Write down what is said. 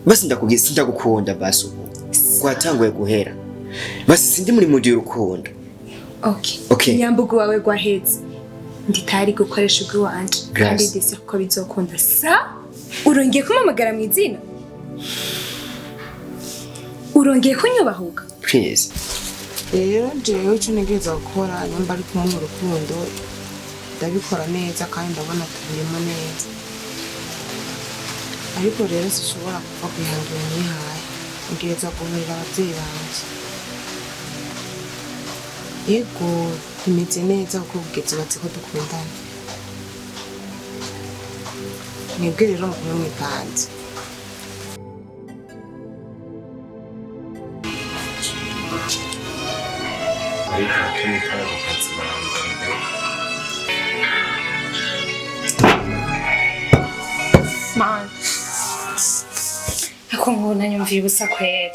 Basi ndakubwiye sindagukunda, basi ubu rwatanguye guhera, basi sindi muri mood y'urukundo. Okay. Okay. Nyambugu wawe gwaheze, ndi tayari gukoresha ubw'iwanje kandi Grace. ndetse ko bizokunda. Sa urongeye kumpamagara mu izina, urongeye kunyubahuka. Please. Rero jewe ico ntegerezwa gukora, nimba ari kumuha urukundo, ndabikora neza kandi ndabona tubirimo neza, ariko rero sinshobora kuva kwihangira nihaye. Ntegerezwa guhorera abavyeyi banje. Yego, bimeze neza kuko kugeza bazi ko dukundana. Mwebwe rero mugume mwipanze. Ariko akeneye ku kazi barandondera. Mana, ako nkubona nyumviye ubusa kweri.